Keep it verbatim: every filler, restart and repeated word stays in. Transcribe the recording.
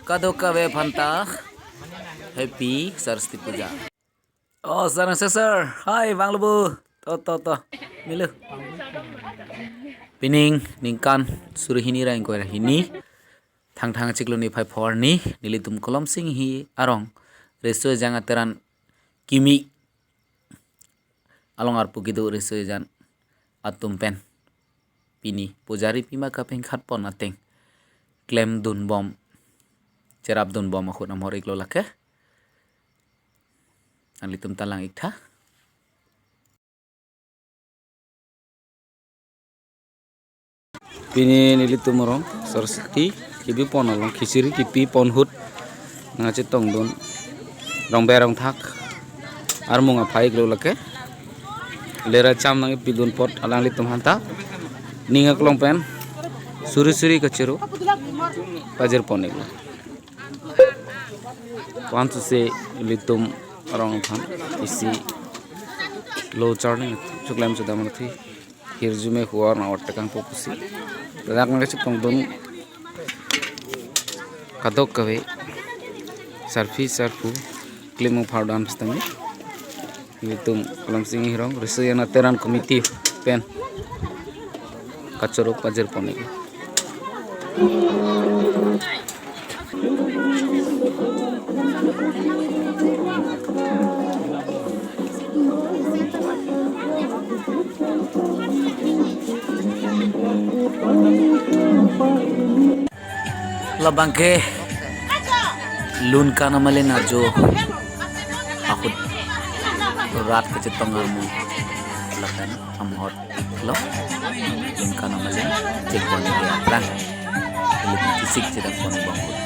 Kadokave aphanta Happy Saraswati Puja. Oh, sarang sir. Hai, vanglo bo. To, to, to. Melu. Pining ningkan suri hini ra ingkoi ra hini. Thangthang chiklo niphai pho arni, nelitum Kolomsing hi arong Riso Ejang Ateran kimi along arpu kedo Riso Ejang atum pen pini pujari pima kapengkhat pon ateng klemdun bom, cherapdun bom ahut amhor iklo lake. Nanglitum ta lang iktha. Pini nelitum arong Saraswati kebi pon along khichiri kepi pon ahut nangchetongdun rongber rongthak armung aphai iklo lake. Lera cham nangpidun apot alanglitum aphanta ning aklong pen suri suri kachoro pajir pon iklo. Wan suse ilitum arong aphan isi lo charning chuklem sudam athi hirjume huar na ortekang po pusi. Ladak nangchetongdun kadokave sarpi sarpo klemung phar dam sitame. Nelitum Kolomsing arong Riso Ejang Ateran committee pen kachoro pajir pon iklo. Labang ke Lunkan Amalen ajo ahut rat kachetong armung lapen amhor iklo. Lunkan Amalen chek pon iklo aphrang. Ilitum kisik chedam pon bang ahut.